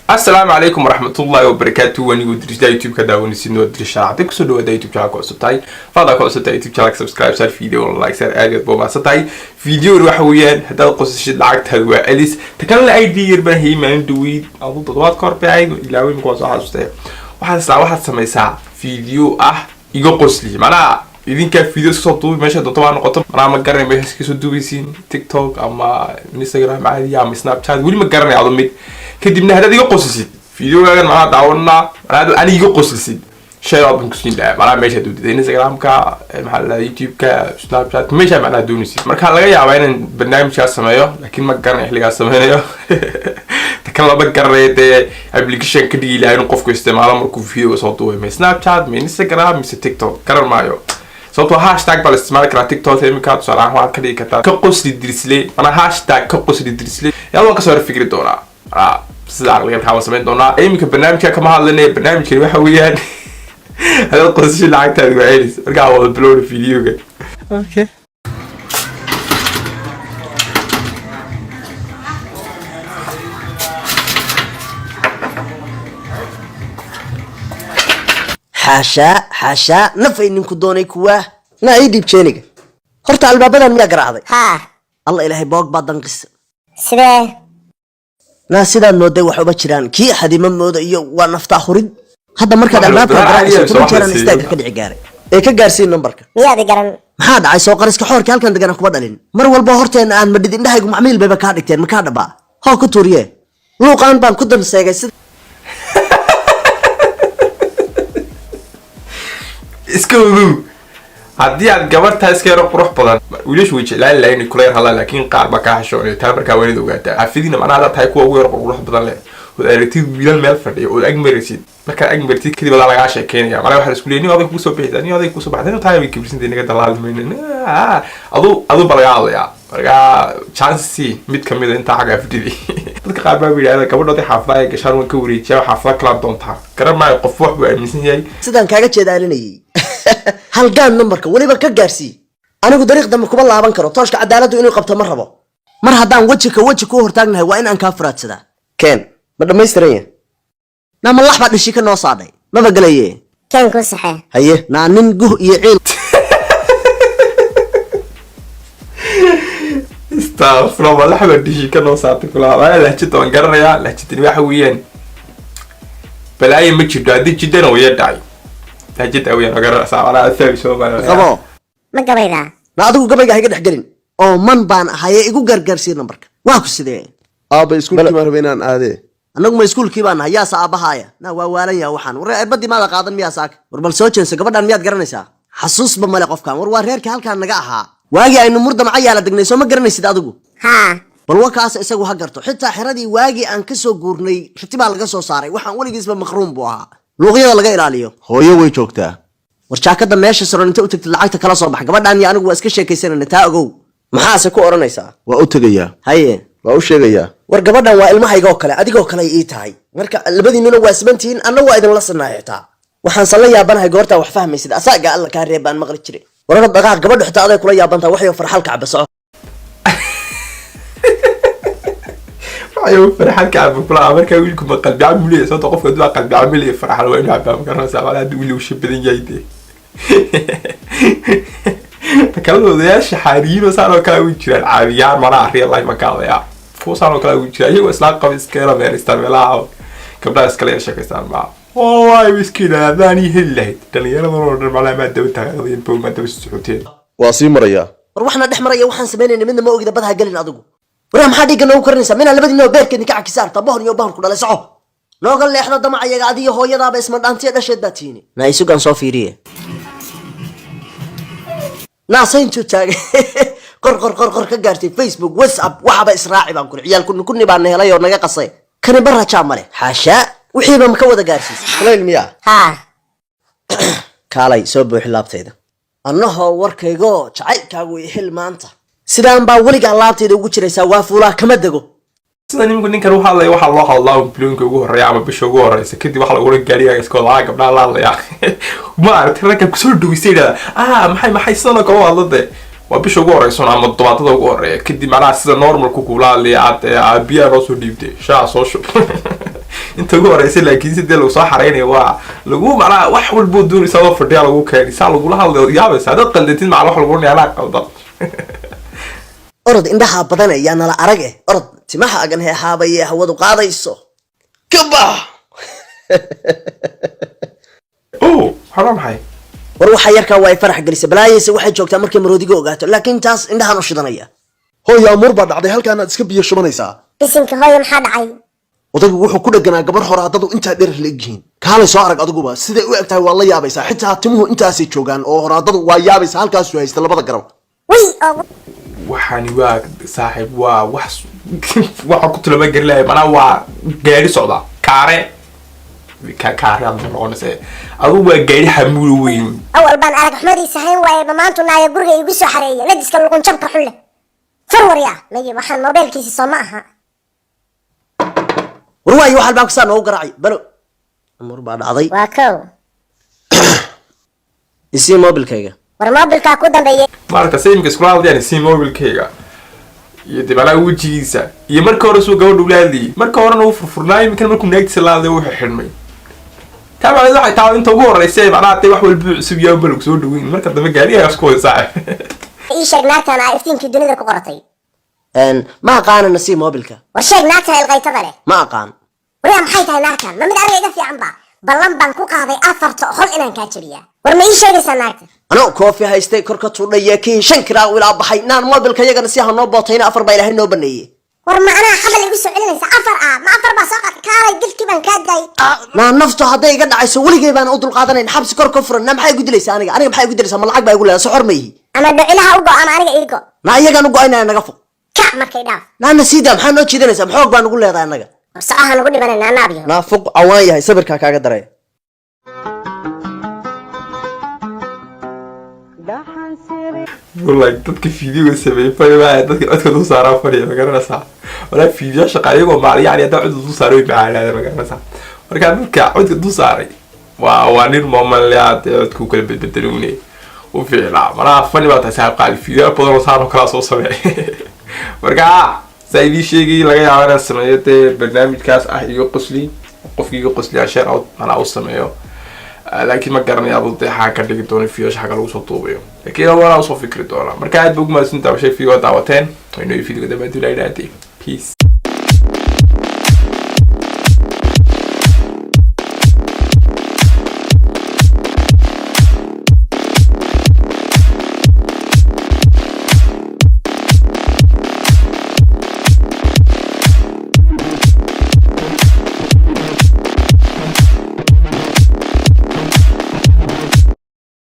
Asalaamu calaykum waraxmatullaahi wabarakaatu. Waniguu Dirishda, YouTube ka daawanaysid waa Dirisha. Hadday kusoo dhawaada YouTube channel ku cusub tahay, fadlan ku cusub tahay YouTube channel, subscribe saar, video like saar. Aad iyo aad baa umahadsan tahay. Videogan waxa weeyaan haddaad qosashid lacagtaada waa elis. Ta kalena idea yar baan hayay maalin dhaweyd, adu toddobaad ka hor bay ahayd, ilaawey imika waan soo xasuustay. Waxaad isla waxaad samaysaa video ah iga qosli, macnaha idinkaa video iska soo duubi, meesha doonto baa noqoto. Macnaha ma garanay meesha iska soo duubaysiin, TikTok ama Instagram caadi ama Snapchat, weli ma garanay ado mid. Kadibna haddaad iga qoslisid videogaagan, macnaha daawanaa, macnaha ani iga qoslisid, shay aad baan kusiin lahaa. Macnaha meesha doontid, Instagramka, maxaa la dhahaa, YouTube-ka, Snapchat, meesha macnaha doonaysid. Marka laga yaabaa inaan barnaamijkaas sameeyo, laakiin ma garanay xilligaas sameynayo. Ta kan lama garanayo dee application ka dhigi lahaa inuu qofku isticmaalo markuu videoga soo duubay, ma Snapchat, ma Instagram, mise TikTok, garan maayo. Sababtoo hashtag baa la isticmaali karaa TikTok imika. Tusaale ahaan waxaad ka dhigi kartaa "ka qosli Dirisle", manaa #KaQosliDirisle. Yaa waan kasoo hor fikri doonaa, manaa sida caqligalkaa waan samayn doonaa. Iminka barnaamijka kama hadlanaya. Barnaamijkani waxa weeyaan hadaad qosasho lacagtaadi waa celis. Markaa wada bilowna videoga. Okay. Xaashaa, xaashaa, nafay ninku doonay kuwaa. Naa ii dhiib jeeniga horta. Albaabadan miyaa garaacday? Haa. Alla, Ilaahay, boog baa danqisa. Sidee? Naa sidaad mooday wax uma jiraan. Kii xadima mooda iyo waa naftaa hurid. Hadda markaad Wax albaabka la garaacayso soo 10 jeeraan wax la istaagga siiyo. ka dhici gaaray ee ka gaarsiin nambarka. Miyaad i garan? Maxaa dhacay? Soo qariska xoorkii halkan degana kuma dhalin. Mar walba horteenna aan madhid, indhahaygu macmiil bayba kaa dhigteen. Makaa dhabaa? Hoo ku tuuriye, luuqaan baan ku danseegay sida. Iska ogow, haddii aad gabartaa iska yaro qurux badan, wiilashu way jeclaan lahayn inay kula yar hadlaan, laakiin qaar baa kaa xishoonaya. Taa markaa waa inaad ogaataa xaafidina. Macnaha haddaad tahay kuwa ugu yar qurux badan leh ood aragtid wiilal meel fadhiya ood ag maraysid, markaad ag martid kadib adaa lagaa sheekeynaya. Macnaha waxaa la isku leeyahay, nin aday kugu soo bixisa, nin aday kugu soo baxday, nin tahay way kibrisantay, naga dalaali adu adu ba lagaa hadlayaa. Markaa chance c mid kamid a intaa xaggaa fadhidi. Dadka qaar baa yidhahda gabadhoodii xaafadaha ay gashaan waan ka wareejiyaa, xaafada kalaa doontaa. Garan maayo, qof wax buu aaminsan yahay. Sidaan kaaga jeedaalinayay, halgaan nambarka weliba ka gaarsii. Anigu dariiq dambe kuma laaban karo. Tooshka cadaaladdu inuu qabto ma rabo. Mar haddaan weji ka weji kuu hortaagnahay, waa in aan kaa furaadsadaa. Keen, ma dhammaystiran yahay? Naa ma lax baa dhishi ka noo saadhay? Maba gelaye. Keen kuu saxee. Haye, naa nin guh iyo ciil. Astaqfirullah, laxba dhishi ka noo saartay kula. Waa lahjada waan garanayaa. Lahjadani waxa weeyaan balaayo ma jirto, haddii jiddana waya dhacay. Lahjada weeyaan waa garanaysaa, walaa fahmi Soomaaliya. Qabo. Ma gabaydaa? Na adigu gabayga hayga dhex gelin oo man baan ahaye, igu gargaarsii nambarka. Waa ku sidee? Aabba, iskuulkii baan rabay inaan aadee. Annagu ma iskuulkii baan nahay? Yaasa aabbahaaya? Na waa waalan yaha waxaan. War erbadii maada qaadan miyaa saaka? War bal soo jeenso. Gabadhan miyaad garanaysaa? Xasuusba male qofkan. War waa reerkii halkaan naga ahaa waagii aynu murdamaca yaala degnay. Soo ma garanaysid adigu? Haa. Bal wakaas isagu ha garto. Xitaa xeradii waagii aan ka soo guurnay riti baa laga soo saaray. Waxaan weligiisba maqruun buu ahaa, luuqyada laga ilaaliyo. Hooyo way joogtaa. War jaakada meesha saron inta u tagtid lacagta kala soo bax. Gabadhan iyo anigu waa iska sheekaysanayna, taa ogow. Maxaase ku odhanaysaa? Waa u tegayaa. Haye. Waa u sheegayaa. War gabadhan waa ilmahayga oo kale, adigoo kale ay ii tahay. Marka labadiinuna waa simantihiin, anna waa idinla sinaa. Xitaa waxaan la yaabanahay goortaa wax fahmaysid. Asaaga alla kaa reeb baan maqli jiray. Warara dhaqaaq. Gabadhu xitaa aday kula yaabantaha. Waxyo farxalka caba, soco. Waxay farxad ka cabo kula. Markaa wiilku ma qalbi cabi leeyahay? Sababta qofka hadduu qalbi cabi leeyahay, farxal waa inuu cabaa. Ma garanaysaa? Macnaha haddii wiil uu badan yahay dee kalada odayaasha xaariyiin oo saan oo kale ugu jiraan caawiyaan. Macnaha real life baan ka hadlayaa. Kuwa saan oo kale ugu jira iyagoo islaan qaba iska yara meeraystaan meelaha, gabdhaha iskala yar sheekaystaan. Maa wallahi miskiin haddaan ii heli lahayd dhalinyaradan oo dhan, macnaha maa daba taaqadeen bow, maa daba socoteen. Waa sii marayaa. War waxna dhex maraya, waxaan samaynayna midna ma ogida. Badha gelin adigu. Waraa maxaa dhiigga noogu karinaysaa? Minaa labadiinoo beerkeedin ka cakisa arta bohon iyo bohon ku dhalay. Soco, nooga leexda damacayaga. Adiyo hooyadaaba isma dhaantiya dhasheed baa tiini. Naa isugaan soo fiiriye. Naa sayntuu taagay, qor qor qor qor ka gaartay Facebook, WhatsApp, waxaba israaci baan kuri. Ciyaal kunni kunni baa na helay oo naga qasay. Kani barajaa male. Xaashaa, wixiiba ma ka wada gaarsiisay? Kulayl miyaa? Haa. Kaalay, soo buuxi laabtayda. Annahoo warkaygo jacaylkaagu i xil maanta. Sidaan baa weligaa laabtayda ugu jiraysaa. Waa fuulaa, kama dego. Sida ninku ninkan u hadlaya, waxaa loo hadlaa un bilooyinka ugu horreeya ama bisha ugu horeysa. Kadib waxaa lagu oran gaarigaaga iska wada gabdhaha la hadlayaa. Ma aragtay ragga kusoo dhaweystay yidhahda, ah, maxay maxay sidan oo kale u hadla dee? Waa bisha ugu horeysa ama todobaadada ugu horeeya. Kadib macnaha sida normalku kula hadlaya, aad biyaha noo soo dhiibtay, shaaha soo shub. Inta ugu horeysa laakiin sidee lagu soo xareynayo, waa lagu macnaha wax walboo doonaysa adoo fadhiya lagu keenay, saa lagula hadlayo, yaabaysa haddaad qaldatid, macna wax lagu anaa qaldan. Orod, indhaha badan yaa nala arag eh. Orod, timaha agan heexaabaye hawadu qaadayso ka bax. Oh, waxaa maxay? War waxaa yarkaa waa ay farax gelisa balaayayse. Waxay joogtaa markay maroodiga ogaato, laakiin taas indhahan u shidanaya. Hooyo, amuur baa dhacday. Halkaanaad iska biyo shubanaysaa. Bisinka, hooyo, maxaa dhacay? Odaygu wuxuu ku dheganaa gabar horaadadu intaa dherer la egyihiin. Kaalay soo arag adiguba siday u eg tahay, waa la yaabaysaa. Xitaa timuhu intaasay joogaan oo horaadadu waa yaabaysaa. Halkaasuu haysta labada garab. Wiy oo Waxaani waa saaxiib, waa wax waxa ku tilmaam gari lahay, macnaha waa gaari socda, kaare ka kaare aad noqonaysa adigu, waa gaari xamuul weyn. Awal baan arag xumadiisa hayn waaye, ma maantu naaya guriga iigu soo xareeyay najiska luqunjabka xun leh. Farwarya maye, waxaan moobeelkiisi soo ma aha. War waayo, wax albaabka saa noogu garaacay? Balo, amuur baa dhacday. Waa kow. Isii moobilkayga. War moobilkaa ku dambeeyay. Maaragta se imika iskula hadlayaan, si mobilkayga iyo dee macnaha wejigiisa iyo marka hore suu gabadha ula hadlayay, marka horena uu furfurnaa, imikan markuu naagtiisa la hadlay wuxuu xidhmay. Taa macnaheed waxay tahay inta ugu horeysa macnaha dee wax walba cusub yaa ba lagu soo dhaweyn, marka dambe gaarigaa isku wada saaxib. Ii sheeg naagtan aa iftiinkii dunida ku qoratay. Ma aqaana, nasii moobilka. War sheeg naagtan ilqaytada leh. Ma aqaan. Waryaa, maxay tahay naagtan? Ma mid aniga iga fiican ba? Ballan baan ku qaaday afarta hol inaan kaa jabiyaa. War ma ii sheegaysaa naagta? Anoo koofi haystay kor ka tuudhaya kii shan kiraa u ilaa baxay naan moobilka yagana si ha noo bootayna, afar baa Ilaahay noo baneeyey. War macnaha xabal igu soo celinaysa afar ah? Ma afar baa soo qaatay? Kaalay, dilkii baan kaa daayay. Naa naftu hadday iga dhacayso weligay baan u dulqaadanayn xabsi kor ka furan. Na maxay igu dilaysaa aniga? Aniga maxay igu dilaysaa? Ma lacag baa igu leedahay? Soxor ma ihi. Ama dhocilaha u go ama aniga ii go. Na iyagaan u go-aynaya, naga fog. Kac markay dhaaf. Naa nasiida, maxaa noo jiidanaysaa? Maxoog baa nugu leedahay annaga? War socaha nugu dhibanayna anaabiyo. Naa fuq, cawaan yahay, sabirkaa kaaga daray. Wallahi dadka fiidiyoga sameeyey fari maayo, dadka codka dul saaraa fariya, ma garanaysaa? Walaa fiidiyo shaqa iyagoo maal yani haddaa codka dul saaray way macaanaada, ma garanaysaa? Marka dadka codka dul saaray waa nin moomanlea dee codka u kala bedbedelune u fiicnaa. Manaha fani baa tahay saaxiib qaali, fiidiyo badan oo saan oo kalaa soo sameey. Marka saa idiin sheegay, laga yaabo inaan sameeyo dee barnaamijkaas ah iga qosli, qofki iga qosliyaa share out manaa u sameeyo. Laakiin ma garanaya adu dee xaa ka dhigi doono fiidiyosha xagga lagu soo duubayo, laakiin waana usoo fikri doonaa. Marka aad ba ugu mahadsan daawashay fiideo daawateen. Waynu fiidioga dambe hadii la idhaahday. Peace.